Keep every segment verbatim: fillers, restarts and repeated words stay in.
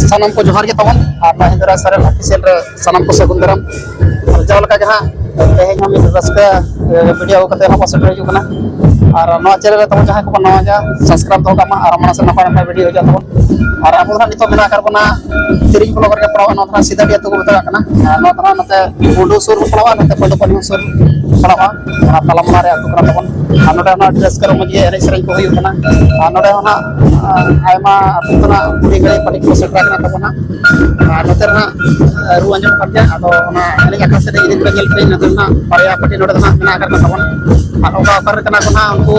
ᱥᱟᱱᱟᱢ ᱠᱚ ᱡᱚᱦᱟᱨ ᱜᱮ ᱛᱟᱵᱚᱱ, ᱟᱨ ᱱᱚᱣᱟ ᱦᱤᱱᱫᱩᱨᱟ ᱥᱟᱨᱮᱞ ᱚᱯᱷᱤᱥᱤᱭᱟᱞ ᱨᱮ ᱥᱟᱱᱟᱢ ᱠᱚ ᱥᱟᱹᱜᱩᱱ ᱫᱟᱨᱟᱢ᱾ ᱟᱨ ᱡᱟᱣ ᱞᱮᱠᱟ ᱜᱮ ᱦᱟᱸᱜ ᱛᱮᱦᱮᱧ ᱦᱚᱸ ᱢᱤᱫ ᱨᱟᱹᱥᱠᱟᱹ, ᱮ, ᱵᱷᱤᱰᱤᱭᱳ ᱟᱹᱜᱩ ᱠᱟᱛᱮ ᱦᱚᱸ ᱵᱚᱱ ᱥᱮᱴᱮᱨ ᱦᱤᱡᱩᱜ ᱠᱟᱱᱟ᱾ ᱟᱨ ᱱᱚᱣᱟ ᱪᱮᱱᱮᱞ ᱨᱮ ᱛᱟᱵᱚᱱ ᱡᱟᱦᱟᱸᱭ ᱠᱚᱵᱚᱱ ᱱᱟᱣᱟ ᱜᱮᱭᱟ, ᱥᱟᱵᱥᱠᱨᱟᱭᱤᱵ ᱫᱚᱦᱚ ᱠᱟᱜ ᱢᱟ, ᱟᱨ ᱢᱟᱲᱟᱝ ᱥᱮᱫ ᱱᱟᱯᱟᱭ ᱱᱟᱯᱟᱭ ᱵᱷᱤᱰᱤᱭᱳ ᱦᱤᱡᱩᱜ ᱛᱟᱵᱚᱱ᱾ ᱟᱨ ᱟᱵᱚ ᱫᱚ ᱦᱟᱸᱜ ᱱᱤᱛᱚᱜ ᱢᱮᱱᱟᱜ ᱟᱠᱟᱫ ᱵᱚᱱᱟ ᱛᱤᱨᱤᱝ ᱵᱞᱚᱠ ᱨᱮᱜᱮ ᱯᱟᱲᱟᱜᱼᱟ, ᱱᱚᱣᱟ ᱫᱚ ᱦᱟᱸᱜ ᱥᱤᱫᱟᱰᱤ ᱟᱹᱛᱩ ᱠᱚ ᱢᱮᱛᱟᱜ ᱠᱟᱱᱟ᱾ ᱟᱨ ᱱᱚᱣᱟ ᱫᱚ ᱦᱟᱸᱜ ᱱᱚᱛᱮ ᱜᱩᱰᱩ ᱥᱩᱨ ᱦᱚᱸ ᱯᱟᱲᱟᱜᱼᱟ, ᱱᱚᱛᱮ ᱯᱟᱹᱰᱩ ᱯᱟᱹᱰᱤ ᱦᱚᱸ ᱥᱩᱨ ᱯᱟᱲᱟᱜᱼᱟ᱾ ᱚᱱᱟ ᱛᱟᱞᱟ ᱢᱟᱞᱟ ᱨᱮ ᱟᱹᱛᱩ ᱠᱟᱱᱟ ᱛᱟᱵᱚᱱ᱾ ᱟᱨ ᱱᱚᱰᱮ ᱦᱚᱸ ᱟᱹᱰᱤ ᱨᱟᱹᱥᱠᱟᱹ ᱨᱚᱢᱚᱡᱽ ᱜᱮ ᱮᱱᱮᱡ ᱥᱮᱨᱮᱧ ᱠᱚ ᱦᱩᱭᱩᱜ ᱠᱟᱱᱟ᱾ ᱟᱨ ᱱᱚᱰᱮ ᱦᱚᱸ ᱦᱟᱸᱜ, ᱟᱸ, ᱟᱭᱢᱟ ᱟᱹᱛᱩ ᱠᱷᱚᱱᱟᱜ ᱵᱩᱰᱷᱤ ᱜᱟᱹᱭ ᱯᱟᱹᱴᱤ ᱠᱚ ᱥᱮᱴᱮᱨ ᱟᱠᱟᱱᱟ ᱛᱟᱵᱚᱱ ᱦᱟᱸᱜ᱾ ᱟᱨ ᱱᱚᱛᱮ ᱨᱮ ᱦᱟᱸᱜ, ᱟᱸ, ᱨᱩ ᱟᱸᱡᱚᱢ ᱠᱟᱱ ᱜᱮᱭᱟ᱾ ᱟᱫᱚ ᱚᱱᱟ ᱮᱱᱮᱡ ᱟᱠᱷᱲᱟ ᱥᱮᱫ ᱨᱮ ᱤᱫᱤ ᱯᱮ, ᱧᱮᱞ ᱯᱮ, ᱱᱚᱛᱮ ᱨᱮ ᱦᱟᱸᱜ ᱵᱟᱨᱭᱟ ᱯᱟᱹᱴᱤ ᱱᱚᱰᱮ ᱫᱚ ᱦᱟᱸᱜ ᱢᱮᱱᱟᱜ ᱟᱠᱟᱫ ᱠᱚ ᱛᱟᱵᱚᱱ᱾ ᱟᱨ ᱚᱠᱟ ᱚᱠᱟ ᱨᱮ ᱠᱟᱱᱟ ᱠᱚ ᱦᱟᱸᱜ ᱩᱱᱠᱩ,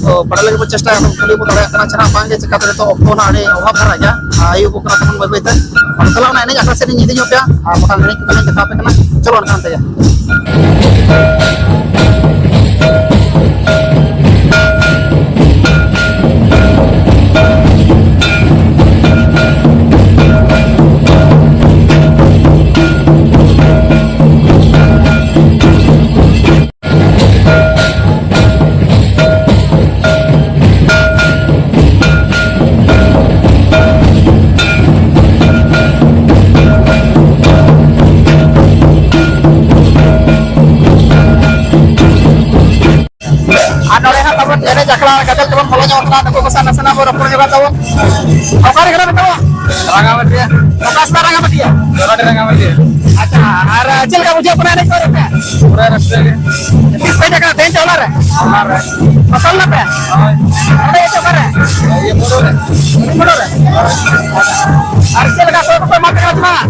ᱚ, ᱵᱟᱰᱟᱭ ᱞᱟᱹᱜᱤᱫ ᱵᱚᱱ ᱪᱮᱥᱴᱟᱭᱟ, ᱟᱫᱚ ᱠᱩᱞᱤ ᱵᱚᱱ ᱫᱟᱲᱮᱭᱟᱜ ᱠᱟᱱᱟ ᱪᱮ ᱦᱟᱸᱜ ᱵᱟᱝ ᱜᱮ, ᱪᱮᱠᱟᱛᱮ ᱱᱤᱛᱚᱜ ᱚᱠᱛᱚ ᱦᱟᱸᱜ ᱟᱹᱰᱤ ᱚᱵᱷᱟᱵᱽ ᱫᱷᱟᱨᱟ ᱜᱮᱭᱟ᱾ ᱟᱨ ᱟᱹᱭᱩᱵᱚᱜ ᱠᱟᱱᱟ ᱛᱟᱵᱚᱱ ᱵᱟᱹᱭ ᱵᱟᱹᱭ ᱛᱮ᱾ ᱟᱫᱚ ᱛᱟᱦᱚᱞᱮ ᱚᱱᱟ ᱮᱱᱮᱡ ᱟᱠᱷᱲᱟ ᱥᱮᱫ ᱤᱧ ᱤᱫᱤ ᱧᱚᱜ ᱯᱮᱭᱟ, ᱟᱨ ᱵᱟᱠᱷᱟᱱ ᱮᱱᱮᱡ ᱠᱚ ᱮᱱᱮᱡ ᱫᱮᱠᱷᱟᱣ ᱟᱯᱮ ᱠᱟᱱᱟ᱾ ᱪᱚᱞᱚ ᱮᱱᱠᱷᱟᱱ ᱚᱱᱛᱮ ᱜᱮ᱾ ᱟᱨ ᱱᱚᱰᱮ ᱦᱟᱸᱜ ᱛᱟᱵᱚᱱ ᱮᱱᱮᱡ ᱟᱠᱷᱲᱟ ᱜᱟᱫᱮᱞ ᱛᱮᱵᱚᱱ ᱵᱚᱞᱚ ᱧᱚᱜ ᱠᱟᱱᱟ, ᱱᱩᱠᱩ ᱠᱚ ᱥᱟᱶ ᱱᱟᱥᱮᱱᱟᱜ ᱵᱚᱱ ᱨᱚᱯᱚᱲ ᱧᱚᱜᱟ ᱛᱟᱵᱚᱱ᱾ ᱚᱠᱟ ᱨᱮ ᱠᱟᱱᱟ ᱵᱮᱱ ᱛᱟᱵᱚᱱ? ᱨᱟᱸᱜᱟᱢᱟᱹᱴᱤᱭᱟᱹ᱾ ᱚᱠᱟ ᱥᱮᱱᱟᱜ ᱨᱟᱸᱜᱟᱢᱟᱹᱴᱤᱭᱟᱹ? ᱡᱚᱞᱟᱰᱤ ᱨᱟᱸᱜᱟᱢᱟᱹᱴᱤᱭᱟᱹ᱾ ᱟᱪᱪᱷᱟ, ᱟᱨ ᱪᱮᱫ ᱞᱮᱠᱟ ᱵᱩᱡᱷᱟᱹᱜ ᱠᱟᱱᱟ ᱮᱱᱮᱡ ᱠᱚᱨᱮ ᱯᱮ? ᱯᱩᱨᱟᱹ ᱨᱟᱹᱥᱠᱟᱹ ᱜᱮ᱾ ᱛᱤᱥ ᱯᱮ ᱦᱮᱡ ᱟᱠᱟᱱᱟ ᱛᱮᱦᱮᱧ ᱪᱮ ᱦᱚᱞᱟ ᱨᱮ? ᱦᱚᱞᱟ ᱨᱮ᱾ ᱯᱚᱥᱚᱞ ᱱᱟᱯᱮ? ᱦᱳᱭ᱾ ᱱᱚᱰᱮ ᱜᱮ ᱥᱮ ᱚᱠᱟᱨᱮ? ᱤᱭᱟᱹ, ᱢᱩᱰᱩ ᱨᱮ᱾ ᱢᱩᱰᱩ ᱨᱮ? ᱟᱨ ᱪᱮᱫ ᱞᱮᱠᱟ ᱥᱚ ᱠᱚᱯᱮ ᱮᱢᱟ ᱠᱚ ᱠᱟᱱᱟ ᱥᱮ ᱵᱟᱝ?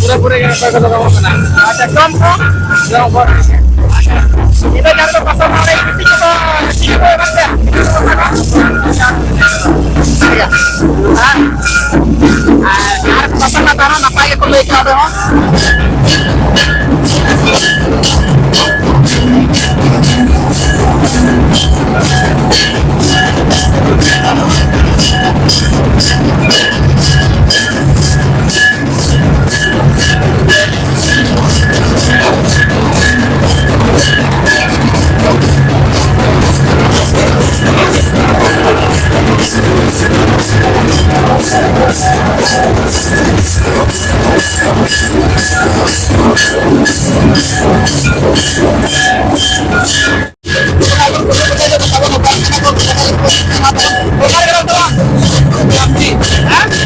ᱯᱩᱨᱟᱹ ᱯᱩᱨᱟᱹ ᱜᱮ ᱚᱠᱚᱭ ᱠᱚᱫᱚ ᱠᱚ ᱮᱢᱚᱜ ᱠᱟᱱᱟ᱾ ᱟᱪᱪᱷᱟ, ᱡᱚᱢ ᱠᱚ? ᱡᱚᱢ ᱠᱚ᱾ ᱤᱱᱟᱹ ᱪᱟᱸᱫᱚ ᱯᱟᱥᱟ ᱢᱟ ᱚᱸᱰᱮ ᱜᱤᱛᱤᱡ ᱠᱚᱫᱚ, ᱜᱤᱛᱤᱡ ᱠᱚ ᱮᱢᱟ ᱯᱮᱭᱟ᱾ ᱴᱷᱤᱠ ᱜᱮᱭᱟ᱾ ᱟᱨ, ᱟᱨ ᱯᱟᱥᱟ ᱢᱟ ᱛᱟᱦᱮᱱᱟ, ᱱᱟᱯᱟᱭ ᱜᱮᱠᱚ ᱞᱟᱹᱭ ᱠᱮᱫᱟ ᱚᱸᱰᱮ ᱦᱚᱸ᱾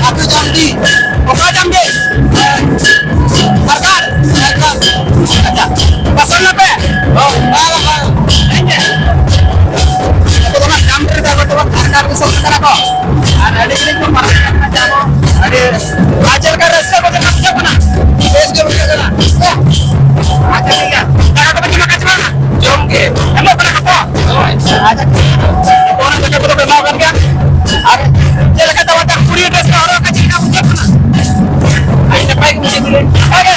ᱚᱠᱟ ᱡᱟᱢᱰᱤ? ᱚᱠᱟ ᱡᱟᱢᱰᱤ? ᱥᱚᱨᱠᱟᱨ? ᱥᱚᱨᱠᱟᱨ᱾ ᱟᱪᱪᱷᱟ, ᱯᱟᱥᱚᱱ ᱱᱟᱯᱮ? ᱦᱚᱸ᱾ ᱵᱟ, ᱵᱟ, ᱵᱟ᱾ ᱦᱮᱸ ᱜᱮ᱾ ᱟᱵᱚ ᱫᱚ ᱱᱟᱜ ᱡᱟᱢᱰᱤ ᱨᱮ ᱛᱟᱵᱚ ᱫᱚ ᱥᱚᱨᱠᱟᱨ ᱫᱤᱥᱚᱢ ᱠᱟᱱᱟ ᱠᱚ᱾ ᱟᱨ ᱟᱹᱰᱤ ᱫᱤᱱ ᱠᱷᱚᱱ ᱢᱟᱨᱟᱝ ᱠᱟᱱᱟ ᱟᱵᱚ᱾ ᱟᱹᱰᱤ, ᱟᱨ ᱪᱮᱫ ᱞᱮᱠᱟ ᱨᱟᱹᱥᱠᱟᱹ ᱠᱚ ᱪᱮᱫ ᱞᱮᱠᱟ ᱵᱩᱡᱷᱟᱹᱜ ᱠᱟᱱᱟ? ᱵᱮᱥ ᱜᱮ ᱵᱩᱡᱷᱟᱹᱜ ᱠᱟᱱᱟ᱾ ᱟᱪᱪᱷᱟ, ᱴᱷᱤᱠ ᱜᱮᱭᱟ᱾ ᱫᱟᱠᱟ ᱠᱚᱯᱮ ᱡᱚᱢ ᱟᱠᱟᱫ ᱪᱮ ᱵᱟᱝᱟ? ᱡᱚᱢ ᱜᱮ᱾ ᱮᱢᱚᱜ ᱠᱟᱱᱟ ᱠᱚ ᱛᱚ? ᱦᱳᱭ᱾ ᱟᱪᱪᱷᱟ, ᱴᱷᱤᱠ ᱜᱮᱭᱟ᱾ ᱚᱱᱟ ᱫᱟᱠᱟ ᱠᱚᱫᱚ ᱯᱮ ᱮᱢᱟ ᱠᱟᱱ ᱜᱮᱭᱟ? ᱟᱨ ᱪᱮᱫ ᱞᱮᱠᱟ ᱛᱟᱵᱚᱱ ᱠᱩᱲᱤ ᱰᱨᱮᱥ ᱠᱚ ᱦᱚᱨᱚᱜ ᱟᱠᱟᱫ, ᱪᱮᱫ ᱞᱮᱠᱟ ᱵᱩᱡᱷᱟᱹᱜ ᱠᱟᱱᱟ? ᱟᱹᱰᱤ ᱱᱟᱯᱟᱭ ᱜᱮ ᱵᱩᱡᱷᱟᱹᱜ ᱠᱟᱱᱟ᱾ ᱱᱟᱯᱟᱭ ᱜᱮ?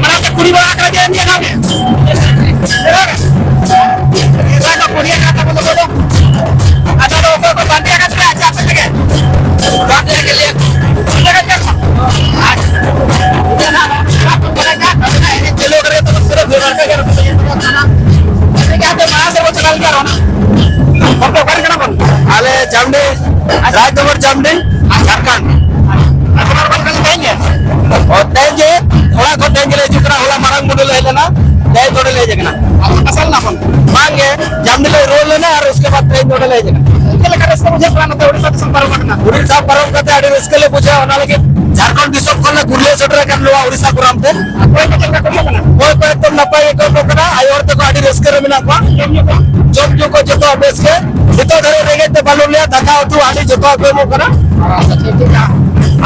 ᱢᱟᱱᱮ ᱠᱩᱲᱤ ᱵᱟᱲᱟ ᱠᱟᱱᱟ ᱡᱮ ᱱᱤᱭᱟᱹ ᱫᱷᱟᱣ ᱜᱮ? ᱱᱤᱭᱟᱹ ᱫᱷᱟᱣ ᱫᱚ ᱠᱩᱲᱤ ᱟᱠᱟᱱ ᱛᱟᱵᱚᱱ ᱫᱚ᱾ ᱟᱫᱚ ᱚᱠᱚᱭ ᱠᱚ ᱵᱟᱸᱫᱮ ᱟᱠᱟᱫ ᱯᱮ, ᱟᱪᱪᱷᱟ, ᱟᱯᱮ ᱛᱮᱜᱮ? ᱵᱟᱸᱫᱮ ᱟᱠᱟᱫ ᱞᱮᱭᱟ᱾ ᱵᱟᱸᱫᱮ ᱟᱠᱟᱫ ᱯᱮᱭᱟ ᱠᱚ? ᱟᱪᱪᱷᱟ᱾ ᱪᱮᱞᱳ ᱠᱟᱨᱮ ᱛᱚ ᱯᱩᱨᱟᱹ ᱵᱷᱤᱲ ᱨᱟᱠᱟᱵ ᱜᱮ ᱨᱟᱠᱟᱵ ᱜᱮ᱾ ᱴᱷᱤᱠ ᱜᱮᱭᱟ, ᱟᱯᱮ ᱢᱟᱲᱟᱝ ᱥᱮᱫ ᱵᱚ ᱪᱟᱞᱟᱣ ᱞᱮᱱ ᱜᱮ ᱟᱨᱦᱚᱸ᱾ ᱜᱚᱢᱠᱮ, ᱚᱠᱟ ᱨᱮᱱ ᱠᱟᱱᱟ ᱵᱚᱱ? ᱟᱞᱮ ᱡᱟᱢᱰᱤ, ᱨᱟᱡᱽᱱᱚᱜᱚᱨ ᱡᱟᱢᱰᱤ, ᱡᱷᱟᱨᱠᱷᱚᱸᱰ᱾ ᱟᱨ ᱛᱚᱢᱟᱨ ᱵᱟᱝ ᱠᱟᱱᱟ ᱛᱮᱦᱮᱧ ᱜᱮ? ᱚ, ᱛᱮᱦᱮᱧ ᱜᱮ ᱚᱲᱟᱜ ᱠᱷᱚᱱ ᱛᱮᱦᱮᱧ ᱜᱮᱞᱮ ᱦᱤᱡᱩᱜ ᱠᱟᱱᱟ᱾ ᱦᱚᱞᱟ ᱢᱟᱨᱟᱝ ᱵᱩᱨᱩ ᱞᱮ ᱦᱮᱡ ᱞᱮᱱᱟ, ᱛᱮᱦᱮᱧ ᱱᱚᱰᱮ ᱞᱮ ᱦᱮᱡ ᱟᱠᱟᱱᱟ᱾ ᱟᱵᱚ ᱯᱟᱥᱟ ᱞᱮᱱᱟ ᱵᱚᱱ? ᱵᱟᱝ ᱜᱮ, ᱡᱟᱢᱰᱤ ᱞᱮ ᱨᱩᱣᱟᱹᱲ ᱞᱮᱱᱟ ᱟᱨ ᱩᱥᱠᱮ ᱵᱟᱫ ᱛᱮᱦᱮᱧ ᱱᱚᱰᱮ ᱞᱮ ᱦᱮᱡ ᱟᱠᱟᱱᱟ᱾ ᱪᱮᱫ ᱞᱮᱠᱟ ᱨᱟᱹᱥᱠᱟᱹ ᱵᱩᱡᱷᱟᱹᱜ ᱠᱟᱱᱟ ᱱᱚᱛᱮ ᱩᱲᱤᱥᱥᱟ ᱫᱤᱥᱚᱢ ᱯᱟᱨᱚᱢ ᱠᱟᱛᱮ? ᱩᱲᱤᱥᱥᱟ ᱯᱟᱨᱚᱢ ᱠᱟᱛᱮ ᱟᱹᱰᱤ ᱨᱟᱹᱥᱠᱟᱹ ᱞᱮ ᱵᱩᱡᱷᱟᱹᱣᱟ, ᱚᱱᱟ ᱞᱟᱹᱜᱤᱫ ᱡᱷᱟᱨᱠᱷᱚᱸᱰ ᱫᱤᱥᱚᱢ ᱠᱷᱚᱱ ᱞᱮ ᱜᱩᱨᱞᱟᱹ ᱥᱮᱴᱮᱨ ᱟᱠᱟᱱ ᱱᱚᱣᱟ ᱩᱲᱤᱥᱥᱟ ᱯᱟᱨᱚᱢ ᱛᱮ᱾ ᱚᱠᱚᱭ ᱠᱚ ᱪᱮᱫ ᱞᱮᱠᱟ ᱠᱚ ᱮᱢᱚᱜ ᱠᱟᱱᱟ? ᱚᱠᱚᱭ ᱠᱚ ᱮᱠᱫᱚᱢ ᱱᱟᱯᱟᱭ ᱜᱮᱠᱚ ᱮᱢᱚᱜ ᱠᱟᱱᱟ, ᱟᱭᱳ ᱦᱚᱲ ᱛᱮᱠᱚ ᱟᱹᱰᱤ ᱨᱟᱹᱥᱠᱟᱹ ᱨᱮ ᱢᱮᱱᱟᱜ ᱠᱚᱣᱟ᱾ ᱡᱚᱢ ᱧᱩ ᱠᱚ? ᱡᱚᱢ ᱧᱩ ᱠᱚ ᱡᱚᱛᱚ ᱵᱮᱥ ᱜᱮ, ᱱᱤᱛᱚᱜ ᱫᱷᱟᱹᱨᱤᱡ ᱨᱮᱸᱜᱮᱡ ᱛᱮ ᱵᱟᱹᱱᱩᱜ ᱞᱮᱭᱟ, ᱫᱟᱠᱟ ᱩᱛᱩ ᱦᱟᱺᱰᱤ ᱡᱚᱛᱚ ᱠᱚ ᱮᱢᱚᱜ ᱠᱟᱱᱟ᱾ ᱟᱪᱪᱷᱟ, ᱴᱷᱤᱠ ᱜᱮᱭᱟ᱾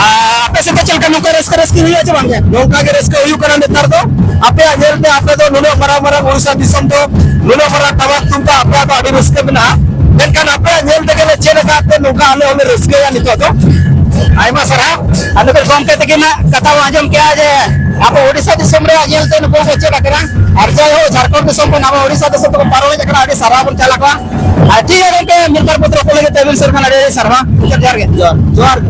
ᱟᱨ ᱟᱯᱮ ᱥᱮᱫ ᱫᱚ ᱪᱮᱫ ᱞᱮᱠᱟ ᱱᱚᱝᱠᱟ ᱨᱟᱹᱥᱠᱟᱹ ᱨᱟᱹᱥᱠᱤ ᱦᱩᱭᱩᱜᱼᱟ ᱪᱮ ᱵᱟᱝ ᱜᱮ? ᱱᱚᱝᱠᱟ ᱜᱮ ᱨᱟᱹᱥᱠᱟᱹ ᱦᱩᱭᱩᱜ ᱠᱟᱱᱟ ᱱᱮᱛᱟᱨ ᱫᱚ᱾ ᱟᱯᱮᱭᱟᱜ ᱧᱮᱞ ᱛᱮ ᱟᱯᱮ ᱫᱚ ᱱᱩᱱᱟᱹᱜ ᱢᱟᱨᱟᱝ ᱢᱟᱨᱟᱝ ᱩᱲᱤᱥᱥᱟ ᱫᱤᱥᱚᱢ ᱫᱚ, ᱱᱩᱱᱟᱹᱜ ᱢᱟᱨᱟᱝ ᱴᱟᱢᱟᱠ ᱛᱩᱢᱫᱟᱜ ᱟᱯᱮᱭᱟᱜ ᱫᱚ ᱟᱹᱰᱤ ᱨᱟᱹᱥᱠᱟᱹ ᱢᱮᱱᱟᱜᱼᱟ, ᱢᱮᱱᱠᱷᱟᱱ ᱟᱯᱮᱭᱟᱜ ᱧᱮᱞ ᱛᱮᱜᱮ ᱞᱮ ᱪᱮᱫ ᱟᱠᱟᱫ ᱛᱮ ᱱᱚᱝᱠᱟ ᱟᱞᱮ ᱦᱚᱸᱞᱮ ᱨᱟᱹᱥᱠᱟᱹᱭᱟ ᱱᱤᱛᱚᱜ ᱫᱚ᱾ ᱟᱭᱢᱟ ᱥᱟᱨᱦᱟᱣ᱾ ᱟᱨ ᱱᱩᱠᱩ ᱜᱚᱢᱠᱮ ᱛᱟᱹᱠᱤᱱᱟᱜ ᱠᱟᱛᱷᱟ ᱵᱚᱱ ᱟᱸᱡᱚᱢ ᱠᱮᱜᱼᱟ ᱡᱮ ᱟᱵᱚ ᱳᱰᱤᱥᱟ ᱫᱤᱥᱚᱢ ᱨᱮᱭᱟᱜ ᱧᱮᱞ ᱛᱮ ᱱᱩᱠᱩ ᱠᱚ ᱪᱮᱫ ᱟᱠᱟᱱᱟ, ᱟᱨ ᱡᱟᱭᱦᱳᱠ ᱡᱷᱟᱲᱠᱷᱚᱸᱰ ᱫᱤᱥᱚᱢ ᱠᱷᱚᱱ ᱟᱵᱚ ᱳᱰᱤᱥᱟ ᱫᱤᱥᱚᱢ ᱛᱮᱠᱚ ᱯᱟᱨᱚᱢ ᱦᱮᱡ ᱟᱠᱟᱱᱟ, ᱟᱹᱰᱤ ᱥᱟᱨᱦᱟᱣ ᱵᱚᱱ ᱪᱟᱞ ᱟᱠᱚᱣᱟ᱾ ᱟᱨ ᱴᱷᱤᱠ ᱜᱮᱭᱟ ᱜᱚᱢᱠᱮ, ᱢᱤᱫ ᱵᱟᱨ ᱯᱚᱫ ᱨᱚᱯᱚᱲ ᱞᱟᱹᱜᱤᱫ ᱛᱮ ᱟᱹᱵᱤᱱ ᱥᱮᱫ ᱠᱷᱚᱱ ᱟᱹᱰᱤ ᱟᱹᱰᱤ ᱥᱟᱨᱦᱟᱣ᱾ ᱡᱚᱦᱟᱨ ᱜᱮ᱾ ᱡᱚᱦᱟᱨ, ᱡᱚᱦᱟᱨ ᱜᱮ᱾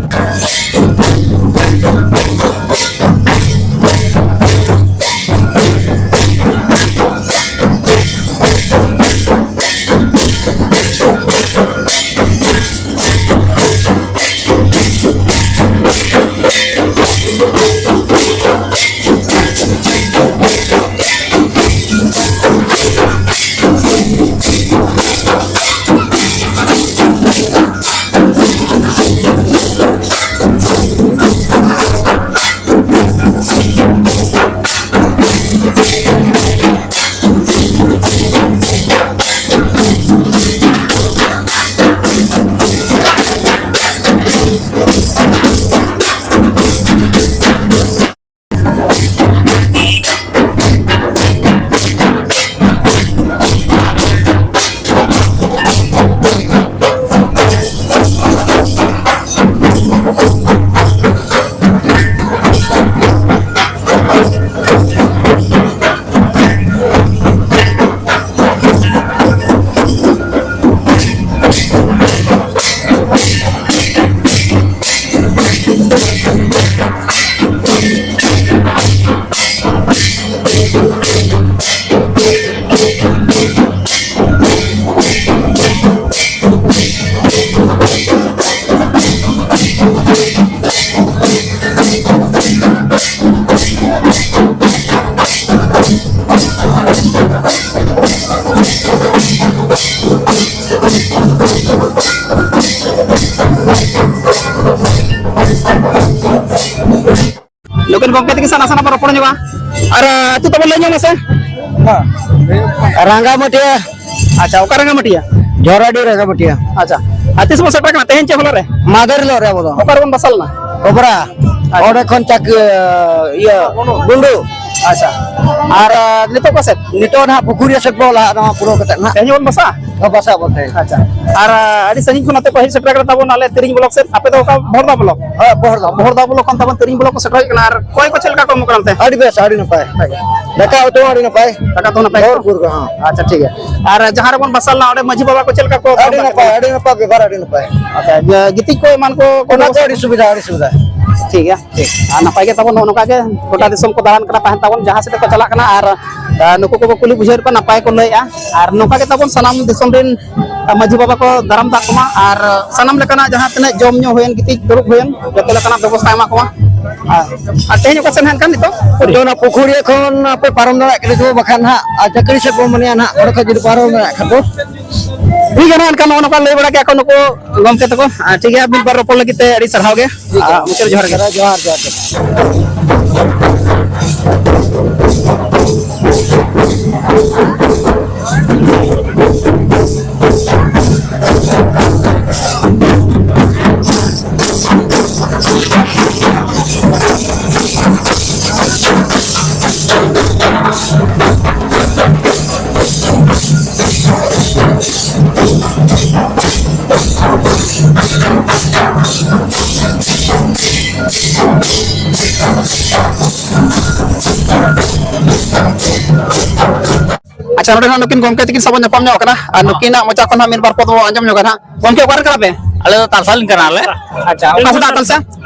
ᱱᱩᱠᱤᱱ ᱜᱚᱢᱠᱮ ᱛᱟᱹᱠᱤᱱ ᱥᱟᱶ ᱱᱟᱥᱮᱱᱟᱜ ᱵᱚᱱ ᱨᱚᱯᱚᱲ ᱧᱚᱜᱼᱟ᱾ ᱟᱨ, ᱟᱹᱛᱩ ᱛᱟᱵᱚᱱ ᱞᱟᱹᱭ ᱧᱚᱜ ᱢᱮᱥᱮ᱾ ᱨᱟᱸᱜᱟᱢᱟᱹᱴᱤᱭᱟᱹ᱾ ᱟᱪᱪᱷᱟ, ᱚᱠᱟ ᱨᱟᱸᱜᱟᱢᱟᱹᱴᱤᱭᱟᱹ? ᱡᱷᱚᱨᱟᱰᱤ ᱨᱟᱸᱜᱟᱢᱟᱹᱴᱤᱭᱟᱹ᱾ ᱟᱪᱪᱷᱟ, ᱟᱨ ᱛᱤᱥ ᱵᱚᱱ ᱥᱮᱴᱮᱨ ᱠᱟᱱᱟ, ᱛᱮᱦᱮᱧ ᱪᱮ ᱦᱚᱞᱟ ᱨᱮ? ᱢᱟᱫᱷᱮᱨ ᱦᱤᱞᱳᱜ ᱨᱮ ᱟᱵᱚ ᱫᱚ᱾ ᱚᱠᱟ ᱨᱮᱵᱚᱱ ᱵᱟᱥᱟ ᱞᱮᱱᱟ? ᱚᱵᱨᱟ᱾ ᱟᱪᱪᱷᱟ᱾ ᱚᱸᱰᱮ ᱠᱷᱚᱱ ᱪᱟᱠ-, ᱤᱭᱟᱹ, ᱜᱩᱸᱰᱩ᱾ ᱟᱪᱪᱷᱟ, ᱟᱨ, ᱟ, ᱱᱤᱛᱚᱜ ᱚᱠᱟ ᱥᱮᱫ? ᱱᱤᱛᱚᱜ ᱱᱟᱦᱟᱜ ᱯᱩᱠᱷᱩᱨᱤᱭᱟᱹ ᱥᱮᱫ ᱵᱚᱱ ᱞᱟᱦᱟᱜ, ᱱᱚᱣᱟ ᱯᱩᱨᱟᱹᱣ ᱠᱟᱛᱮ ᱱᱟᱦᱟᱜ᱾ ᱛᱮᱦᱮᱧ ᱵᱚᱱ ᱵᱟᱥᱟ? ᱦᱚᱸ, ᱵᱟᱥᱟ ᱵᱚᱱ ᱛᱮᱦᱮᱧ᱾ ᱟᱪᱪᱷᱟ, ᱟᱨ, ᱟ, ᱟᱹᱰᱤ ᱥᱟᱺᱜᱤᱧ ᱠᱷᱚᱱ ᱟᱯᱮ ᱠᱚ ᱦᱮᱡ ᱥᱮᱴᱮᱨ ᱠᱟᱱᱟ ᱛᱟᱵᱚᱱ ᱟᱞᱮ ᱛᱤᱨᱤᱝ ᱵᱞᱚᱠ ᱥᱮᱫ, ᱟᱯᱮ ᱫᱚ ᱚᱠᱟ ᱵᱚᱦᱚᱲᱫᱟ ᱵᱞᱚᱠ? ᱦᱮᱸ, ᱵᱚᱦᱚᱲᱫᱟ᱾ ᱵᱚᱦᱚᱲᱫᱟ ᱵᱞᱚᱠ ᱠᱷᱚᱱ ᱛᱟᱵᱚᱱ ᱛᱤᱨᱤᱝ ᱵᱞᱚᱠ ᱠᱚ ᱥᱮᱴᱮᱨ ᱦᱮᱡ ᱠᱟᱱᱟ, ᱟᱨ ᱠᱚᱭ ᱠᱚ ᱪᱮᱫ ᱞᱮᱠᱟ ᱠᱚ ᱮᱢᱚᱜ ᱠᱟᱱᱟ ᱚᱱᱛᱮ? ᱟᱹᱰᱤ ᱵᱮᱥ, ᱟᱹᱰᱤ ᱱᱟᱯᱟᱭ᱾ ᱦᱳᱭ᱾ ᱫᱟᱠᱟ ᱩᱛᱩ ᱦᱚᱸ ᱟᱹᱰᱤ ᱱᱟᱯᱟᱭ᱾ ᱫᱟᱠᱟ ᱩᱛᱩ ᱦᱚᱸ ᱱᱟᱯᱟᱭ? ᱵᱷᱚᱨᱯᱩᱨ ᱠᱚ, ᱦᱚᱸ᱾ ᱟᱪᱪᱷᱟ, ᱴᱷᱤᱠ ᱜᱮᱭᱟ᱾ ᱟᱨ ᱡᱟᱦᱟᱸ ᱨᱮᱵᱚᱱ ᱵᱟᱥᱟ ᱞᱮᱱᱟ, ᱚᱸᱰᱮ ᱢᱟᱹᱡᱷᱤ ᱵᱟᱵᱟ ᱠᱚ ᱪᱮᱫ ᱞᱮᱠᱟ ᱠᱚ ᱟᱹᱰᱤ ᱵᱮᱵᱚᱦᱟᱨ ᱱᱟᱯᱟᱭ, ᱠᱮᱫᱟ? ᱟᱹᱰᱤ ᱱᱟᱯᱟᱭ ᱵᱮᱵᱚᱦᱟᱨ, ᱟᱹᱰᱤ ᱱᱟᱯᱟᱭ᱾ ᱟᱪᱪᱷᱟ, ᱡᱮ ᱜᱤᱛᱤᱡ ᱠᱚ ᱮᱢᱟᱱ ᱠᱚ ᱠᱳᱱᱳ ᱚᱱᱟ ᱠᱚ ᱵᱮᱵᱚᱥᱛᱷᱟ? ᱟᱹᱰᱤ ᱥᱩᱵᱤᱫᱷᱟ, ᱟᱹᱰᱤ ᱥᱩᱵᱤᱫᱷᱟ᱾ ᱴᱷᱤᱠ ᱜᱮᱭᱟ, ᱴᱷᱤᱠ᱾ ᱟᱨ ᱱᱟᱯᱟᱭ ᱜᱮ ᱛᱟᱵᱚᱱ ᱱᱚᱜᱼᱚ ᱱᱚᱝᱠᱟ ᱜᱮ ᱜᱚᱴᱟ ᱫᱤᱥᱚᱢ ᱠᱚ ᱫᱟᱬᱟᱱ ᱠᱟᱱᱟ, ᱛᱟᱦᱮᱱ ᱛᱟᱵᱚᱱ, ᱡᱟᱦᱟᱸ ᱥᱮᱫ ᱠᱚ ᱪᱟᱞᱟᱜ ᱠᱟᱱᱟ, ᱟᱨ, ᱟᱨ ᱱᱩᱠᱩ ᱠᱚᱠᱚ ᱠᱩᱞᱤ ᱵᱩᱡᱷᱟᱹᱣᱮᱫ ᱠᱚᱣᱟ, ᱱᱟᱯᱟᱭ ᱠᱚ ᱞᱟᱹᱭᱮᱫᱼᱟ᱾ ᱟᱨ ᱱᱚᱝᱠᱟ ᱜᱮ ᱛᱟᱵᱚᱱ ᱥᱟᱱᱟᱢ ᱫᱤᱥᱚᱢ ᱨᱮᱱ ᱢᱟᱹᱡᱷᱤ ᱵᱟᱵᱟ ᱠᱚ ᱫᱟᱨᱟᱢ ᱫᱟᱜ ᱠᱚᱢᱟ, ᱟᱨ ᱥᱟᱱᱟᱢ ᱞᱮᱠᱟᱱᱟᱜ ᱡᱟᱦᱟᱸ ᱛᱤᱱᱟᱹᱜ ᱡᱚᱢ ᱧᱩ ᱦᱩᱭᱮᱱ, ᱜᱤᱛᱤᱡ ᱫᱩᱲᱩᱵ ᱦᱩᱭᱮᱱ, ᱡᱚᱛᱚ ᱞᱮᱠᱟᱱᱟᱜ ᱵᱮᱵᱚᱥᱛᱷᱟ ᱮᱢᱟ ᱠᱚᱢᱟ᱾ ᱟᱨ, ᱟᱨ ᱛᱮᱦᱮᱧ ᱚᱠᱟ ᱥᱮᱫ ᱦᱟᱸᱜ ᱠᱷᱟᱱ ᱱᱤᱛᱚᱜ? ᱱᱤᱛᱚᱜ ᱚᱱᱟ ᱯᱩᱠᱷᱩᱨᱤᱭᱟᱹ ᱠᱷᱚᱱ ᱟᱯᱮ ᱯᱟᱨᱚᱢ ᱫᱟᱲᱮᱭᱟᱜ ᱠᱟᱱᱟ ᱪᱚ, ᱵᱟᱠᱷᱟᱱ ᱦᱟᱸᱜ, ᱟᱨ ᱪᱟᱹᱠᱨᱤ ᱥᱮᱫ ᱵᱚᱱ ᱢᱚᱱᱮᱭᱟ ᱱᱟᱦᱟᱜ, ᱚᱸᱰᱮ ᱠᱷᱚᱱ ᱡᱩᱫᱤ ᱯᱟᱨᱚᱢ ᱫᱟᱲᱮᱭᱟᱜ ᱠᱷᱟᱱ ᱫᱚ᱾ ᱴᱷᱤᱠ ᱜᱮᱭᱟ ᱱᱟᱦᱟᱜ, ᱮᱱᱠᱷᱟᱱ ᱱᱚᱜᱼᱚ ᱱᱚᱝᱠᱟ ᱞᱟᱹᱭ ᱵᱟᱲᱟ ᱠᱮᱫᱼᱟ ᱠᱚ ᱱᱩᱠᱩ ᱜᱚᱢᱠᱮ ᱛᱟᱠᱚ᱾ ᱟᱨ ᱴᱷᱤᱠ ᱜᱮᱭᱟ, ᱢᱤᱫ ᱵᱟᱨ ᱨᱚᱯᱚᱲ ᱞᱟᱹᱜᱤᱫ ᱛᱮ ᱟᱹᱰᱤ ᱥᱟᱨᱦᱟᱣ ᱜᱮ᱾ ᱴᱷᱤᱠ ᱜᱮᱭᱟ᱾ ᱟᱨ ᱢᱩᱪᱟᱹᱫ ᱡᱚᱦᱟᱨ ᱜᱮ᱾ ᱡᱚᱦᱟᱨ, ᱡᱚᱦᱟᱨ, ᱡᱚᱦᱟᱨ᱾ ᱟᱪᱪᱷᱟ, ᱱᱚᱰᱮ ᱦᱟᱸᱜ ᱱᱩᱠᱤᱱ ᱜᱚᱢᱠᱮ ᱛᱟᱹᱠᱤᱱ ᱥᱟᱶ ᱵᱚᱱ ᱧᱟᱯᱟᱢ ᱧᱚᱜ ᱠᱟᱱᱟ ᱟᱨ ᱱᱩᱠᱤᱱᱟᱜ ᱢᱚᱪᱟ ᱠᱷᱚᱱ ᱦᱟᱸᱜ ᱢᱤᱫ ᱵᱟᱨ ᱯᱚᱫ ᱵᱚᱱ ᱟᱸᱡᱚᱢ ᱧᱚᱜᱟ ᱦᱟᱸᱜ᱾ ᱜᱚᱢᱠᱮ, ᱚᱠᱟ ᱨᱮᱱ ᱠᱟᱱᱟ ᱯᱮ? ᱟᱞᱮ ᱫᱚ ᱛᱟᱞᱥᱟ ᱨᱮᱱ ᱠᱟᱱᱟᱞᱮ᱾ ᱟᱪᱪᱷᱟ, ᱚᱠᱟ ᱥᱮᱫ ᱛᱟᱞᱥᱟ?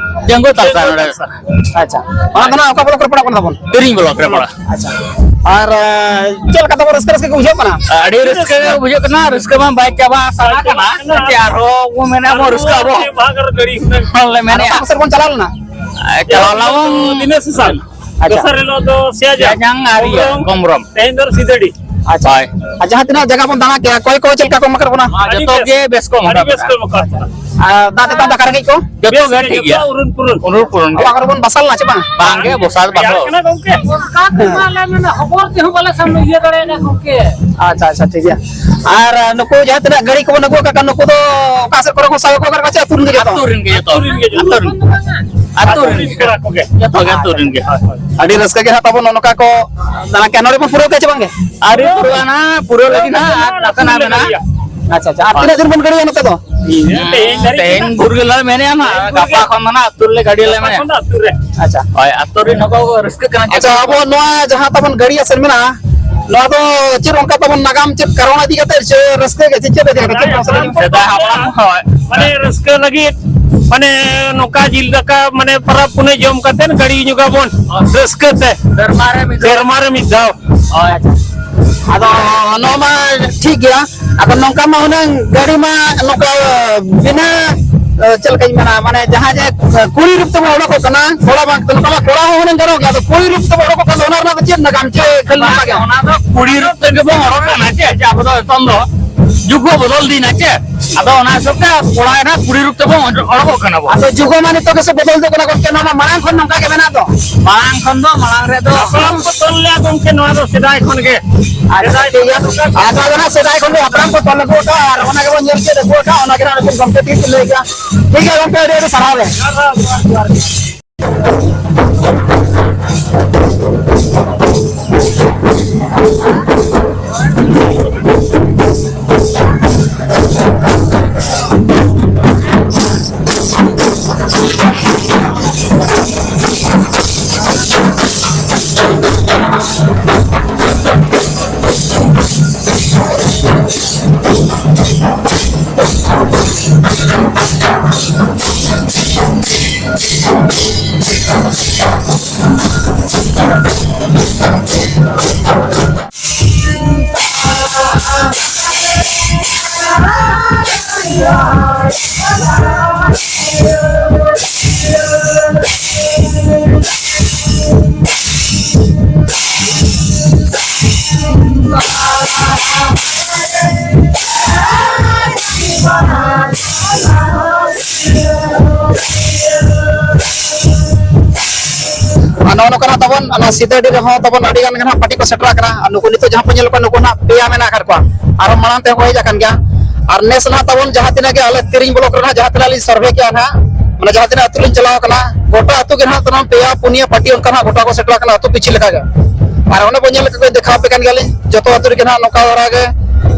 ᱡᱟᱝᱜᱚ ᱛᱟᱞᱥᱟ ᱱᱚᱰᱮ᱾ ᱟᱪᱪᱷᱟ, ᱚᱱᱟ ᱫᱚ ᱱᱟᱜ ᱚᱠᱟ ᱵᱞᱚᱠ ᱨᱮ ᱯᱟᱲᱟᱜ ᱠᱟᱱᱟ ᱛᱟᱵᱚᱱ? ᱛᱤᱨᱤᱝ ᱵᱞᱚᱠ ᱨᱮ ᱯᱟᱲᱟᱜ᱾ ᱟᱪᱪᱷᱟ, ᱟᱨ ᱪᱮᱫ ᱞᱮᱠᱟ ᱛᱟᱵᱚᱱ, ᱨᱟᱹᱥᱠᱟᱹ ᱨᱟᱹᱥᱠᱟᱹ ᱜᱮ ᱵᱩᱡᱷᱟᱹᱜ ᱠᱟᱱᱟ? ᱟᱹᱰᱤ ᱨᱟᱹᱥᱠᱟᱹ ᱜᱮ ᱵᱩᱡᱷᱟᱹᱜ ᱠᱟᱱᱟ, ᱨᱟᱹᱥᱠᱟᱹ ᱢᱟ ᱵᱟᱭ ᱪᱟᱵᱟ ᱥᱟᱱᱟ ᱠᱟᱱᱟ᱾ ᱪᱮ ᱟᱨᱦᱚᱸ ᱵᱚ ᱢᱮᱱᱟ ᱵᱚ ᱨᱟᱹᱥᱠᱟᱹ ᱟᱵᱚ᱾ ᱵᱟᱞᱮ ᱟᱨ ᱢᱮᱱᱮᱜᱼᱟ᱾ ᱚᱠᱟ ᱥᱮᱫ ᱵᱚᱱ ᱪᱟᱞᱟᱣ ᱞᱮᱱᱟ? ᱪᱟᱞᱟᱣ ᱞᱮᱱᱟ ᱵᱚᱱ ᱫᱤᱱᱟᱹ ᱥᱩᱥᱟᱱ᱾ ᱟᱪᱪᱷᱟ᱾ ᱫᱚᱥᱟᱨ ᱦᱤᱞᱳᱜ ᱫᱚ ᱥᱮᱭᱟᱡᱟᱝ, ᱥᱮᱭᱟᱡᱟᱝ ᱟᱨ ᱤᱭᱟᱹ, ᱠᱚᱢᱨᱚᱢ᱾ ᱠᱚᱢᱨᱚᱢ᱾ ᱛᱮᱦᱮᱧ ᱫᱚ ᱥᱤᱫᱟᱹᱲᱤ᱾ ᱟᱪᱪᱷᱟ᱾ ᱦᱳᱭ᱾ ᱟᱨ ᱡᱟᱦᱟᱸ ᱛᱤᱱᱟᱹᱜ ᱡᱟᱭᱜᱟ ᱵᱚᱱ ᱫᱟᱬᱟ ᱠᱮᱜᱼᱟ, ᱚᱠᱚᱭ ᱠᱚ ᱪᱮᱫ ᱞᱮᱠᱟ ᱠᱚ ᱮᱢ ᱟᱠᱟᱫ ᱵᱚᱱᱟ? ᱦᱮᱸ, ᱟᱹᱰᱤ ᱡᱚᱛᱚ ᱵᱮᱥ, ᱜᱮ ᱵᱮᱥ ᱠᱚ ᱮᱢ ᱟᱹᱰᱤ ᱟᱠᱟᱫ ᱵᱮᱥ ᱵᱚᱱᱟ᱾ ᱠᱚ ᱮᱢ ᱟᱠᱟᱫ ᱵᱚᱱᱟ᱾ ᱟᱨ ᱫᱟᱜ ᱛᱮᱛᱟᱝ ᱫᱟᱠᱟ ᱨᱮᱸᱜᱮᱡ ᱠᱚ? ᱡᱚᱛᱚ ᱵᱮᱥ ᱜᱮ ᱜᱮ, ᱴᱷᱤᱠ ᱜᱮᱭᱟ᱾ ᱡᱚᱛᱚ ᱩᱨᱩᱱ ᱯᱩᱨᱩᱱ᱾ ᱩᱨᱩᱱ ᱯᱩᱨᱩᱱ ᱜᱮ᱾ ᱚᱠᱟ ᱠᱚᱨᱮ ᱵᱚᱱ ᱵᱟᱥᱟ ᱞᱮᱱᱟ ᱪᱮ ᱵᱟᱝ? ᱵᱟᱝ ᱜᱮ, ᱵᱚᱥᱟ ᱫᱚ ᱵᱟᱥᱟ ᱨᱮᱭᱟᱲ ᱫᱚ᱾ ᱠᱟᱱᱟ ᱜᱚᱝᱠᱮ᱾ ᱦᱮᱸ᱾ ᱟᱞᱮ ᱢᱮᱱᱟ ᱦᱚᱵᱚᱨ ᱛᱮᱦᱚᱸ ᱵᱟᱞᱮ ᱥᱟᱢ ᱤᱭᱟᱹ ᱫᱟᱲᱮᱭᱟᱫᱟ ᱜᱚᱝᱠᱮ᱾ ᱟᱪᱪᱷᱟ, ᱟᱪᱪᱷᱟ, ᱴᱷᱤᱠ ᱜᱮᱭᱟ᱾ ᱟᱨ, ᱟᱨ ᱱᱩᱠᱩ ᱡᱟᱦᱟᱸ ᱛᱤᱱᱟᱹᱜ ᱜᱟᱹᱲᱤ ᱠᱚᱵᱚᱱ ᱟᱹᱜᱩ ᱟᱠᱟᱫ ᱠᱚᱣᱟ, ᱱᱩᱠᱩ ᱫᱚ ᱚᱠᱟ ᱥᱮᱫ ᱠᱚᱨᱮ ᱠᱚ ᱥᱟᱵ ᱟᱹᱜᱩ ᱟᱠᱟᱫ ᱠᱚᱣᱟ ᱪᱮ ᱟᱹᱛᱩ ᱨᱮᱱ ᱜᱮ ᱡᱚᱛᱚ? ᱟᱹᱛᱩ ᱨᱮᱱ ᱜᱮ ᱡᱚᱛᱚ᱾ ᱟᱹᱛᱩ ᱨᱮᱱ᱾ ᱟᱹᱛᱩ ᱨᱮᱱ᱾ ᱠᱚᱲᱟ ᱠᱚᱜᱮ᱾ ᱡᱚᱛᱚ ᱜᱮ ᱟᱹᱛᱩ ᱨᱮᱱ ᱜᱮ᱾ ᱦᱳᱭ, ᱦᱳᱭ᱾ ᱟᱹᱰᱤ ᱨᱟᱹᱥᱠᱟᱹ ᱜᱮ ᱦᱟᱸᱜ ᱛᱟᱵᱚᱱ ᱱᱚᱜᱼᱚ ᱱᱚᱝᱠᱟ ᱠᱚ ᱫᱟᱬᱟ ᱠᱮᱜᱼᱟ᱾ ᱱᱚᱰᱮ ᱵᱚᱱ ᱯᱩᱨᱟᱹᱣ ᱠᱮᱜᱼᱟ ᱪᱮ ᱵᱟᱝ ᱜᱮ? ᱟᱹᱣᱨᱤ ᱯᱩᱨᱟᱹᱜᱼᱟ ᱱᱟᱦᱟᱜ, ᱯᱩᱨᱟᱹᱣ ᱞᱟᱹᱜᱤᱫ ᱱᱟᱦᱟᱜ ᱟᱨ ᱱᱟᱥᱮᱱᱟᱜ ᱢᱮᱱᱟᱜᱼᱟ᱾ ᱟᱪᱪᱷᱟ, ᱟᱪᱪᱷᱟ᱾ ᱟᱨ ᱛᱤᱱᱟᱹᱜ ᱫᱤᱱ ᱵᱚᱱ ᱜᱟᱹᱲᱤᱭᱟ ᱱᱚᱛᱮ ᱫᱚ? ᱛᱮᱦᱮᱧ ᱫᱷᱟᱹᱨᱤᱡ ᱛᱮᱦᱮᱧ ᱜᱮ᱾ ᱵᱷᱳᱨ ᱜᱮ ᱞᱮ ᱢᱮᱱᱮᱜᱼᱟ ᱱᱟᱦᱟᱜ, ᱜᱟᱯᱟ ᱠᱷᱚᱱ ᱫᱚ ᱱᱟᱦᱟᱜ ᱟᱹᱛᱩ ᱨᱮᱞᱮ ᱜᱟᱹᱲᱤ ᱞᱮ ᱢᱮᱱᱮᱜᱼᱟ᱾ ᱟᱹᱛᱩ ᱨᱮ᱾ ᱟᱪᱪᱷᱟ᱾ ᱦᱳᱭ, ᱟᱹᱛᱩ ᱨᱮᱱ ᱦᱚᱸᱠᱚ ᱨᱟᱹᱥᱠᱟᱹᱜ ᱠᱟᱱᱟ᱾ ᱟᱪᱪᱷᱟ, ᱟᱵᱚ ᱱᱚᱣᱟ ᱡᱟᱦᱟᱸ ᱛᱟᱵᱚᱱ ᱜᱟᱹᱲᱤ ᱟᱥᱮᱱ ᱢᱮᱱᱟᱜᱼᱟ, ᱱᱚᱣᱟ ᱫᱚ ᱪᱮᱫ ᱚᱱᱠᱟ ᱛᱟᱵᱚᱱ ᱱᱟᱜᱟᱢ, ᱪᱮᱫ ᱠᱟᱨᱚᱱ ᱤᱫᱤ ᱠᱟᱛᱮ ᱥᱮ ᱨᱟᱹᱥᱠᱟᱹ ᱜᱮ ᱥᱮ ᱪᱮᱫ ᱤᱫᱤ ᱠᱟᱛᱮ? ᱪᱮᱫ ᱠᱟᱨᱚᱱ ᱥᱟᱞᱟᱜ ᱡᱚᱯᱲᱟᱣ? ᱥᱮᱫᱟᱭ ᱦᱟᱯᱲᱟᱢ ᱠᱚ, ᱦᱳᱭ᱾ ᱢᱟᱱᱮ ᱨᱟᱹᱥᱠᱟᱹ ᱞᱟᱹᱜᱤᱫ, ᱢᱟᱱᱮ ᱱᱚᱝᱠᱟ ᱡᱤᱞ ᱫᱟᱠᱟ, ᱢᱟᱱᱮ ᱯᱚᱨᱚᱵᱽ ᱯᱩᱱᱟᱹᱭ ᱡᱚᱢ ᱠᱟᱛᱮ ᱜᱟᱹᱲᱤ ᱧᱚᱜᱟᱵᱚᱱ ᱨᱟᱹᱥᱠᱟᱹ ᱛᱮ᱾ ᱥᱮᱨᱢᱟ ᱨᱮ ᱢᱤᱫ ᱫᱷᱟᱣ᱾ ᱥᱮᱨᱢᱟ ᱨᱮ ᱢᱤᱫ ᱫᱷᱟᱣ᱾ ᱦᱳᱭ᱾ ᱟᱫᱚ ᱱᱚᱣᱟ ᱢᱟ ᱴᱷᱤᱠ ᱜᱮᱭᱟ᱾ ᱟᱫᱚ ᱱᱚᱝᱠᱟ ᱢᱟ ᱦᱩᱱᱟᱹᱝ ᱜᱟᱹᱲᱤ ᱢᱟ ᱱᱚᱝᱠᱟ ᱵᱤᱱᱟᱹ, ᱮ, ᱪᱮᱫ ᱞᱮᱠᱟᱧ ᱢᱮᱱᱟ, ᱢᱟᱱᱮ ᱡᱟᱦᱟᱸ ᱡᱮ ᱠᱩᱲᱤ ᱨᱩᱯ ᱛᱮᱵᱚᱱ ᱚᱰᱚᱠᱚᱜ ᱠᱟᱱᱟ, ᱠᱚᱲᱟ ᱵᱟᱝ, ᱱᱚᱝᱠᱟ ᱢᱟ ᱠᱚᱲᱟ ᱦᱚᱸ ᱦᱩᱱᱟᱹᱝ ᱜᱟᱱᱚᱜ ᱜᱮᱭᱟ᱾ ᱟᱫᱚ ᱠᱩᱲᱤ ᱨᱩᱯ ᱛᱮᱵᱚᱱ ᱚᱰᱚᱠᱚᱜ ᱠᱟᱱᱟ, ᱚᱱᱟ ᱨᱮᱱᱟᱜ ᱫᱚ ᱪᱮᱫ ᱱᱟᱜᱟᱢ ᱪᱮ ᱠᱷᱟᱹᱞᱤ ᱱᱚᱝᱠᱟ ᱜᱮ? ᱚᱱᱟ ᱫᱚ ᱠᱩᱲᱤ ᱨᱩᱯ ᱛᱮᱜᱮ ᱵᱚᱱ ᱚᱰᱚᱠ ᱠᱟᱱᱟ ᱪᱮ, ᱡᱮ ᱟᱵᱚ ᱫᱚ ᱮᱛᱚᱢ ᱫᱚ ᱡᱩᱜᱽ ᱦᱚᱸ ᱵᱚᱫᱚᱞ ᱤᱫᱤᱭᱮᱱᱟ ᱪᱮ, ᱟᱫᱚ ᱚᱱᱟ ᱦᱤᱥᱟᱹᱵ ᱛᱮ ᱠᱚᱲᱟ ᱮᱱᱟ ᱠᱩᱲᱤ ᱨᱩᱯ ᱛᱮᱵᱚᱱ ᱚᱰᱚᱠᱚᱜ ᱠᱟᱱᱟ ᱵᱚᱱ᱾ ᱟᱫᱚ ᱡᱩᱜᱽ ᱢᱟ ᱱᱤᱛᱚᱜ ᱜᱮᱥᱮ ᱵᱚᱫᱚᱞ ᱫᱚ ᱠᱟᱱᱟ ᱜᱚᱢᱠᱮ, ᱱᱚᱣᱟ ᱢᱟ ᱢᱟᱲᱟᱝ ᱠᱷᱚᱱ ᱱᱚᱝᱠᱟ ᱜᱮ ᱢᱮᱱᱟᱜ ᱫᱚ᱾ ᱢᱟᱲᱟᱝ ᱠᱷᱚᱱ ᱫᱚ, ᱢᱟᱲᱟᱝ ᱨᱮᱫᱚ ᱦᱟᱯᱲᱟᱢ ᱠᱚ ᱛᱚᱞ ᱞᱮᱫᱼᱟ ᱜᱚᱢᱠᱮ, ᱱᱚᱣᱟ ᱫᱚ ᱥᱮᱫᱟᱭ ᱠᱷᱚᱱ ᱜᱮ᱾ ᱟᱪᱪᱷᱟ, ᱴᱷᱤᱠ ᱜᱮᱭᱟ᱾ ᱟᱫᱚ ᱚᱱᱟ ᱥᱮᱫᱟᱭ ᱠᱷᱚᱱ ᱜᱮ ᱦᱟᱯᱲᱟᱢ ᱠᱚ ᱛᱚᱞ ᱟᱹᱜᱩ ᱟᱠᱟᱫᱼᱟ ᱟᱨ ᱚᱱᱟ ᱜᱮᱵᱚᱱ ᱧᱮᱞ ᱪᱮᱫ ᱟᱹᱜᱩ ᱟᱠᱟᱫᱼᱟ, ᱚᱱᱟ ᱜᱮ ᱱᱟᱦᱟᱜ ᱱᱩᱠᱤᱱ ᱜᱚᱢᱠᱮ ᱛᱟᱹᱠᱤᱱ ᱠᱤᱱ ᱞᱟᱹᱭ ᱠᱮᱫᱼᱟ᱾ ᱴᱷᱤᱠ ᱜᱮᱭᱟ ᱜᱚᱢᱠᱮ, ᱟᱹᱰᱤ ᱟᱹᱰᱤ ᱥᱟᱨᱦᱟᱣ ᱜᱮ᱾ ᱡᱚᱦᱟᱨ, ᱡᱚᱦᱟᱨ, ᱡᱚᱦᱟᱨ᱾ ᱟᱨ ᱱᱚᱜᱼᱚ ᱱᱚᱝᱠᱟᱱᱟᱜ ᱛᱟᱵᱚᱱ ᱚᱱᱟ ᱥᱤᱛᱟᱹᱰᱤ ᱨᱮᱦᱚᱸ ᱛᱟᱵᱚᱱ ᱟᱹᱰᱤ ᱜᱟᱱ ᱜᱮ ᱱᱟᱦᱟᱜ ᱯᱟᱹᱴᱤ ᱠᱚ ᱥᱮᱴᱮᱨ ᱟᱠᱟᱱᱟ᱾ ᱟᱨ ᱱᱩᱠᱩ ᱱᱤᱛᱚᱜ ᱡᱟᱦᱟᱸ ᱯᱮ ᱧᱮᱞ ᱠᱚᱣᱟ, ᱱᱩᱠᱩ ᱱᱟᱦᱟᱜ ᱯᱮᱭᱟ ᱢᱮᱱᱟᱜ ᱟᱠᱟᱫ ᱠᱚᱣᱟ, ᱟᱨᱦᱚᱸ ᱢᱟᱲᱟᱝ ᱛᱮᱦᱚᱸ ᱠᱚ ᱦᱮᱡ ᱟᱠᱟᱱ ᱜᱮᱭᱟ᱾ ᱟᱨ ᱱᱮᱥ ᱱᱟᱦᱟᱜ ᱛᱟᱵᱚᱱ ᱡᱟᱦᱟᱸ ᱛᱤᱱᱟᱹᱜ ᱜᱮ ᱟᱞᱮ ᱛᱤᱨᱤᱧ ᱵᱞᱚᱠ ᱨᱮ ᱱᱟᱦᱟᱜ ᱡᱟᱦᱟᱸ ᱛᱤᱱᱟᱹᱜ ᱞᱤᱧ ᱥᱟᱨᱵᱷᱮ ᱠᱮᱜᱼᱟ ᱱᱟᱦᱟᱜ, ᱢᱟᱱᱮ ᱡᱟᱦᱟᱸ ᱛᱤᱱᱟᱹᱜ ᱟᱹᱛᱩ ᱞᱤᱧ ᱪᱟᱞᱟᱣ ᱟᱠᱟᱱᱟ, ᱜᱚᱴᱟ ᱟᱹᱛᱩ ᱜᱮ ᱱᱟᱦᱟᱜ ᱛᱟᱵᱚᱱ ᱯᱮᱭᱟ ᱯᱩᱱᱭᱟᱹ ᱯᱟᱹᱴᱤ ᱚᱱᱠᱟ ᱱᱟᱦᱟᱜ ᱜᱚᱴᱟ ᱠᱚ ᱥᱮᱴᱮᱨ ᱟᱠᱟᱱᱟ ᱟᱹᱛᱩ ᱯᱤᱪᱷᱤ ᱞᱮᱠᱟ ᱜᱮ᱾ ᱟᱨ ᱚᱱᱮ ᱵᱚᱱ ᱧᱮᱞ ᱞᱮᱠᱟ ᱠᱚ ᱫᱮᱠᱷᱟᱣ ᱟᱯᱮ ᱠᱟᱱ ᱜᱮᱭᱟᱞᱤᱧ, ᱡᱚᱛᱚ ᱟᱹᱛᱩ ᱨᱮᱜᱮ ᱱᱟᱦᱟᱜ ᱱᱚᱝᱠᱟ ᱫᱷᱟᱨᱟ ᱜᱮ,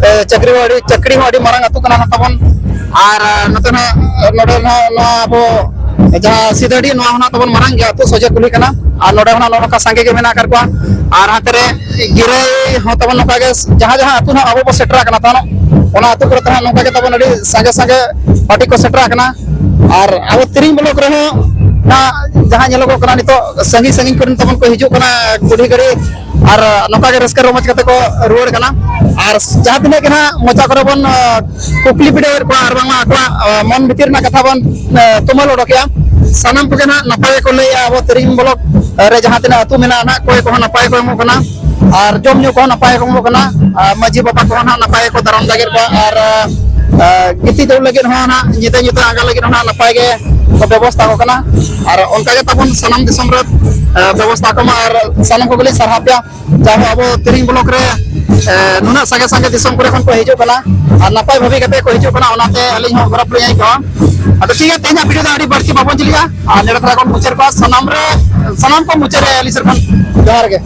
ᱮ, ᱪᱟᱹᱠᱨᱤ ᱦᱚᱸ ᱟᱹᱰᱤ, ᱪᱟᱹᱠᱨᱤ ᱦᱚᱸ ᱟᱹᱰᱤ ᱢᱟᱨᱟᱝ ᱟᱹᱛᱩ ᱠᱟᱱᱟ ᱱᱟᱦᱟᱜ ᱛᱟᱵᱚᱱ᱾ ᱟᱨ, ᱮ, ᱱᱚᱛᱮ ᱱᱟᱦᱟᱜ, ᱱᱚᱰᱮ ᱱᱟᱦᱟᱜ ᱱᱚᱣᱟ ᱟᱵᱚ ᱡᱟᱦᱟᱸ ᱥᱤᱫᱟᱹᱰᱤ, ᱱᱚᱣᱟ ᱦᱚᱸ ᱱᱟᱦᱟᱜ ᱛᱟᱵᱚᱱ ᱢᱟᱨᱟᱝ ᱜᱮᱭᱟ ᱟᱹᱛᱩ, ᱥᱚᱡᱷᱮ ᱠᱩᱞᱦᱤ ᱠᱟᱱᱟ᱾ ᱟᱨ ᱱᱚᱰᱮ ᱦᱚᱸ ᱱᱟᱦᱟᱜ ᱱᱚᱜᱼᱚ ᱱᱚᱝᱠᱟ ᱥᱟᱸᱜᱮ ᱜᱮ ᱢᱮᱱᱟᱜ ᱟᱠᱟᱫ ᱠᱚᱣᱟ᱾ ᱟᱨ ᱦᱟᱱᱛᱮ ᱨᱮ ᱜᱤᱨᱟᱹᱭ ᱦᱚᱸ ᱛᱟᱵᱚᱱ ᱱᱚᱝᱠᱟ ᱜᱮ, ᱡᱟᱦᱟᱸ ᱡᱟᱦᱟᱸ ᱟᱹᱛᱩ ᱱᱟᱦᱟᱜ ᱟᱵᱚ ᱵᱚ ᱥᱮᱴᱮᱨ ᱟᱠᱟᱱᱟ ᱛᱟᱦᱮᱱᱚᱜ, ᱚᱱᱟ ᱟᱹᱛᱩ ᱠᱚᱨᱮ ᱛᱟᱦᱮᱱ ᱱᱚᱝᱠᱟ ᱜᱮ ᱛᱟᱵᱚᱱ ᱟᱹᱰᱤ ᱥᱟᱸᱜᱮ ᱥᱟᱸᱜᱮ ᱯᱟᱹᱴᱤ ᱠᱚ ᱥᱮᱴᱮᱨ ᱟᱠᱟᱱᱟ᱾ ᱟᱨ ᱟᱵᱚ ᱛᱤᱨᱤᱝ ᱵᱞᱚᱠ ᱨᱮᱦᱚᱸ ᱱᱟᱦᱟᱜ ᱡᱟᱦᱟᱸ ᱧᱮᱞᱚᱜᱚᱜ ᱠᱟᱱᱟ, ᱱᱤᱛᱚᱜ ᱥᱟᱺᱜᱤᱧ ᱥᱟᱺᱜᱤᱧ ᱠᱚᱨᱮᱱ ᱛᱟᱵᱚᱱ ᱠᱚ ᱦᱤᱡᱩᱜ ᱠᱟᱱᱟ ᱠᱩᱞᱦᱤ ᱜᱟᱹᱲᱤ, ᱟᱨ ᱱᱚᱝᱠᱟ ᱜᱮ ᱨᱟᱹᱥᱠᱟᱹ ᱨᱚᱢᱚᱡᱽ ᱠᱟᱛᱮ ᱠᱚ ᱨᱩᱣᱟᱹᱲ ᱠᱟᱱᱟ᱾ ᱟᱨ ᱡᱟᱦᱟᱸ ᱛᱤᱱᱟᱹᱜ ᱜᱮ ᱱᱟᱦᱟᱜ ᱢᱚᱪᱟ ᱠᱚᱨᱮ ᱵᱚᱱ, ᱟᱸ, ᱠᱩᱠᱞᱤ ᱵᱤᱰᱟᱹᱣᱮᱫ ᱠᱚᱣᱟ ᱟᱨ ᱵᱟᱝᱢᱟ ᱟᱠᱚᱣᱟᱜ, ᱟᱸ, ᱢᱚᱱ ᱵᱷᱤᱛᱤᱨ ᱨᱮᱱᱟᱜ ᱠᱟᱛᱷᱟ ᱵᱚᱱ, ᱟᱸ, ᱛᱩᱢᱟᱹᱞ ᱚᱰᱚᱠᱮᱜᱼᱟ, ᱥᱟᱱᱟᱢ ᱠᱚᱜᱮ ᱱᱟᱦᱟᱜ ᱱᱟᱯᱟᱭ ᱜᱮᱠᱚ ᱞᱟᱹᱭᱮᱜᱼᱟ᱾ ᱟᱵᱚ ᱛᱤᱨᱤᱝ ᱵᱞᱚᱠ ᱨᱮ ᱡᱟᱦᱟᱸ ᱛᱤᱱᱟᱹᱜ ᱟᱹᱛᱩ ᱢᱮᱱᱟᱜᱼᱟ ᱱᱟᱦᱟᱜ, ᱠᱚᱭ ᱠᱚᱦᱚᱸ ᱱᱟᱯᱟᱭ ᱠᱚ ᱮᱢᱚᱜ ᱠᱟᱱᱟ᱾ ᱟᱨ ᱡᱚᱢ ᱧᱩ ᱠᱚᱦᱚᱸ ᱱᱟᱯᱟᱭ ᱠᱚ ᱮᱢᱚᱜ ᱠᱟᱱᱟ᱾ ᱟᱨ ᱢᱟᱹᱡᱷᱤ ᱵᱟᱵᱟ ᱠᱚᱦᱚᱸ ᱱᱟᱦᱟᱜ ᱱᱟᱯᱟᱭ ᱜᱮᱠᱚ ᱫᱟᱨᱟᱢ ᱫᱟᱜᱮᱫ ᱠᱚᱣᱟ᱾ ᱟᱨ, ᱟᱨ ᱜᱤᱛᱤᱡ ᱫᱩᱲᱩᱵ ᱞᱟᱹᱜᱤᱫ ᱦᱚᱸ ᱱᱟᱦᱟᱜ, ᱧᱤᱫᱟᱹ ᱧᱩᱛᱟᱹ ᱟᱸᱜᱟ ᱞᱟᱹᱜᱤᱫ ᱦᱚᱸ ᱱᱟᱦᱟᱜ ᱱᱟᱯᱟᱭ ᱜᱮ ᱠᱚ ᱵᱮᱵᱚᱥᱛᱷᱟ ᱠᱚ ᱠᱟᱱᱟ᱾ ᱟᱨ ᱚᱱᱠᱟ ᱜᱮ ᱛᱟᱵᱚᱱ ᱥᱟᱱᱟᱢ ᱫᱤᱥᱚᱢ ᱨᱮ, ᱮ, ᱵᱮᱵᱚᱥᱛᱷᱟ ᱠᱚᱢᱟ᱾ ᱟᱨ ᱥᱟᱱᱟᱢ ᱠᱚᱜᱮᱞᱤᱧ ᱥᱟᱨᱦᱟᱣ ᱯᱮᱭᱟ, ᱡᱟᱦᱟᱸ ᱟᱵᱚ ᱛᱤᱨᱤᱝ ᱵᱞᱚᱠ ᱨᱮ, ᱮ, ᱱᱩᱱᱟᱹᱜ ᱥᱟᱸᱜᱮ ᱥᱟᱸᱜᱮ ᱫᱤᱥᱚᱢ ᱠᱚᱨᱮ ᱠᱷᱚᱱ ᱠᱚ ᱦᱤᱡᱩᱜ ᱠᱟᱱᱟ ᱟᱨ ᱱᱟᱯᱟᱭ ᱵᱷᱟᱵᱤ ᱠᱟᱛᱮ ᱠᱚ ᱦᱤᱡᱩᱜ ᱠᱟᱱᱟ, ᱚᱱᱟᱛᱮ ᱟᱹᱞᱤᱧ ᱦᱚᱸ ᱜᱚᱨᱚᱵᱽ ᱞᱤᱧ ᱟᱹᱭᱠᱟᱹᱣᱟ᱾ ᱟᱫᱚ ᱴᱷᱤᱠ ᱜᱮᱭᱟ, ᱛᱮᱦᱮᱧᱟᱜ ᱵᱷᱤᱰᱤᱭᱳ ᱫᱚ ᱟᱹᱰᱤ ᱵᱟᱹᱲᱛᱤ ᱵᱟᱵᱚᱱ ᱡᱤᱞᱤᱜᱼᱟ, ᱟᱨ ᱱᱚᱰᱮ ᱫᱷᱟᱨᱟ ᱵᱚᱱ ᱢᱩᱪᱟᱹᱫ ᱠᱚᱣᱟ᱾ ᱥᱟᱱᱟᱢ ᱨᱮ, ᱥᱟᱱᱟᱢ ᱠᱚ ᱢᱩᱪᱟᱹᱫ ᱨᱮ ᱟᱹᱞᱤᱧ ᱥᱮᱫ ᱠᱷᱚᱱ ᱡᱚᱦᱟᱨ ᱜᱮ᱾